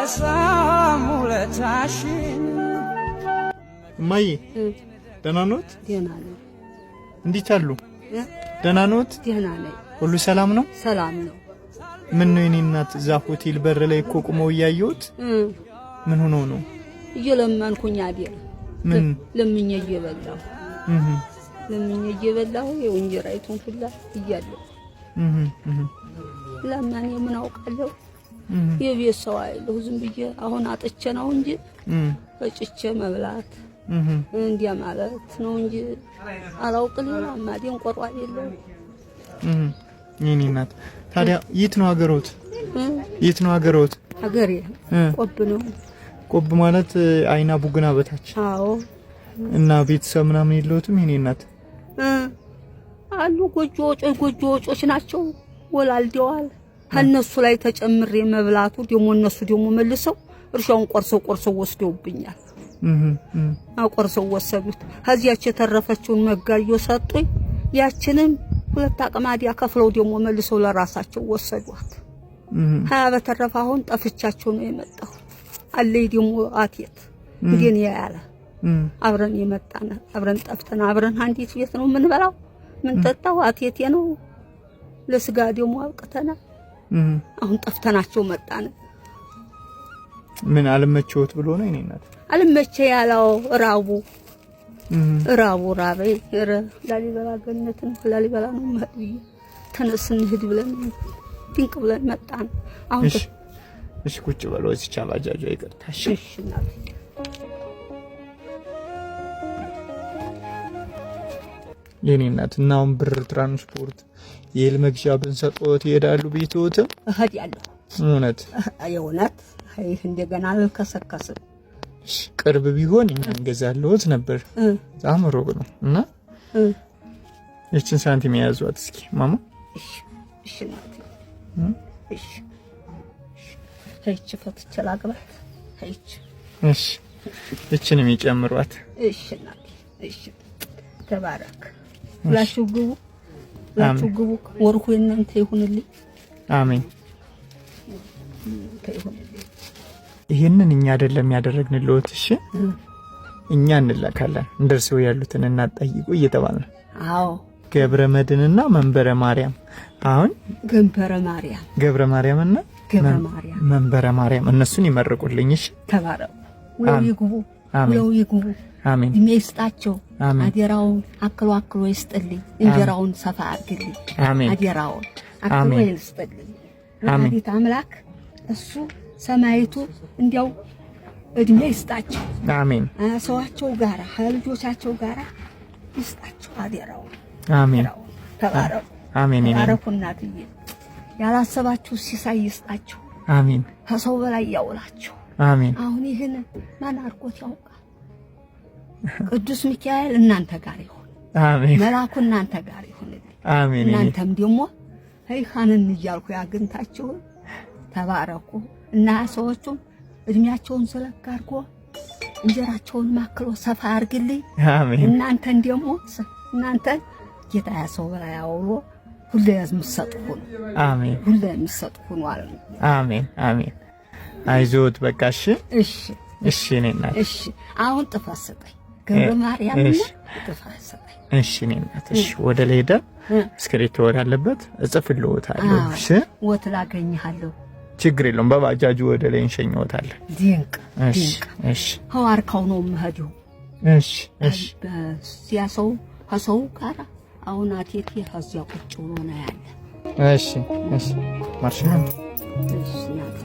አልረሳም ውለታሽን። እማዬ ደህና ኖት? ደህና ነኝ። እንዴት አሉ? ደህና ኖት? ደህና ነኝ። ሁሉ ሰላም ነው? ሰላም ነው። ምን ነው የኔ እናት፣ እዛ ሆቴል በር ላይ እኮ ቁመው እያየሁት ምን ሆኖ ነው? እየለመንኩኝ አይደል? ምን? ለምኜ እየበላሁ፣ ለምኜ እየበላሁ ይኸው እንጀራይቱን ሁላ እያለሁ ለማን ምን አውቃለሁ? የቤት ሰው አይለሁ፣ ዝም ብዬ አሁን አጥቼ ነው እንጂ ፈጭቼ መብላት እንዲያ ማለት ነው እንጂ አላውቅ፣ ሌላማ ደንቆሮ አይደለሁም። የኔ እናት፣ ታዲያ የት ነው ሀገሮት? የት ነው ሀገሮት? ሀገሬ ቆብ ነው። ቆብ ማለት አይና ቡግና በታች። አዎ። እና ቤተሰብ ምናምን የለዎትም የኔ እናት? አሉ፣ ጎጆ ወጮች፣ ጎጆ ወጮች ናቸው፣ ወላልደዋል። ከእነሱ ላይ ተጨምሬ መብላቱ ደግሞ እነሱ ደግሞ መልሰው እርሻውን ቆርሰው ቆርሰው ወስደውብኛል። አቆርሰው ወሰዱት። ከዚያች የተረፈችውን መጋዮ ሰጡኝ። ያችንም ሁለት አቅማዲያ ከፍለው ደግሞ መልሰው ለራሳቸው ወሰዷት። ሀያ በተረፈ አሁን ጠፍቻቸው ነው የመጣሁ። አለይ ደግሞ አቴት እንደኔ ያለ አብረን የመጣን፣ አብረን ጠፍተን አብረን አንዲት ቤት ነው የምንበላው ምንጠጣው። አቴቴ ነው፣ ለስጋ ደግሞ አብቅተናል። አሁን ጠፍተናቸው መጣን። ምን አልመቸዎት ብሎ ነው የኔ እናት? አልመቼ ያለው ራቡ ራቡ ራበይ። ኧረ ላሊበላ ገነት ነው፣ ላሊበላ ነው የምሄድ ብዬ ተነስ እንሂድ ብለን ድንቅ ብለን መጣን። አሁን እሺ እሺ፣ ቁጭ በሉ እዚህ ባጃጇ፣ ይቅርታ። እሺ። እሺ እናቴ። የኔ እናት፣ እና አሁን ብር ትራንስፖርት የእህል መግዣ ብንሰጥዎት ይሄዳሉ ቤትዎትም? እሄዳለሁ። እውነት? የእውነት፣ ይህ እንደገና አልከሰከስም። እሺ፣ ቅርብ ቢሆን እኛ እንገዛልዎት ነበር። በጣም ሩቅ ነው እና ይችን ሳንቲም የያዟት እስኪ ማማ። እሺ እሺ እናቴ፣ እሺ፣ ሄች ፈትቼ ላግባት ሄች። እሺ፣ ይችንም ይጨምሯት። እሺ እናቴ፣ እሺ፣ ተባረክ። ሁላችሁ ግቡ፣ ሁላችሁ ግቡ። ወርኩ የእናንተ ይሁንልኝ። አሜን። እናንተ ይሁንልኝ። ይህንን እኛ አይደለም ያደረግንልዎት። እሺ፣ እኛ እንላካለን፣ እንደርሰው ያሉትን እናጠይቁ እየተባልን። አዎ። ገብረ መድንና መንበረ ማርያም አሁን ገንበረ ማርያም። ገብረ ማርያምና ገብረ ማርያም። መንበረ ማርያም፣ እነሱን ይመርቁልኝ። እሺ። ተባረኩ። ውለው ይግቡ። አሜን። ውለው ይግቡ። አሜን። እድሜ ይስጣቸው። አሜን። አደራውን አክሎ አክሎ ይስጥልኝ። እንጀራውን ሰፋ አድርግልኝ። አሜን። አደራውን አክሎ አሜን። ይስጥልኝ። አሜን። ወላዲተ አምላክ እሱ ሰማይቱ እንዲያው እድሜ ይስጣቸው። አሜን። ሰዋቸው ጋራ ከልጆቻቸው ጋራ ይስጣቸው አደራውን። አሜን። አደራውን። ተባረኩ። አሜን። የኔ ተባረኩ እናትዬ። ያላሰባችሁ ሲሳይ ይስጣችሁ። አሜን። ከሰው በላይ ያውላችሁ። አሜን። አሁን ይህን ማን አድርጎት ያውቃል? ቅዱስ ሚካኤል እናንተ ጋር ይሁን። አሜን። መልአኩ እናንተ ጋር ይሁንልኝ። አሜን። እናንተም ደግሞ ይኻንን እያልኩ ያግኝታችሁን ተባረኩ እና ሰዎቹም እድሜያቸውን ዘለግ አድርጎ እንጀራቸውን ማክሎ ሰፋ አድርግልኝ። አሜን። እናንተን ደግሞ እናንተን ጌታ ሰው በላይ አውሎ ሁሌ የምትሰጡ ሁኑ። አሜን። ሁሌ የምትሰጡ ሁኑ አለ። አሜን። አሜን። አይዞት በቃ እሺ። እሺ። እሺ የኔ እናት። እሺ፣ አሁን ጥፋት ስጠኝ፣ ገብረ ማርያም፣ ጥፋት ስጠኝ። እሺ የኔ እናት፣ እሺ። ወደ ላይ ሄደን እስክሪብቶ ወዳለበት እጽፍልዎታለሁ። እሺ። ወት ላገኝሃለሁ። ችግር የለውም። በባጃጁ ወደ ላይ እንሸኘዎታለን። ድንቅ። እሺ። ድንቅ። እሺ። ሐዋርካው ነው የምሄደው። እሺ እሺ። በዚያ ሰው ከሰው ጋር አሁን አቴቴ ከዚያ ቁጭ ብሎ ነው ያለ። እሺ እሺ። ማርሽ ነው። እሺ እናት።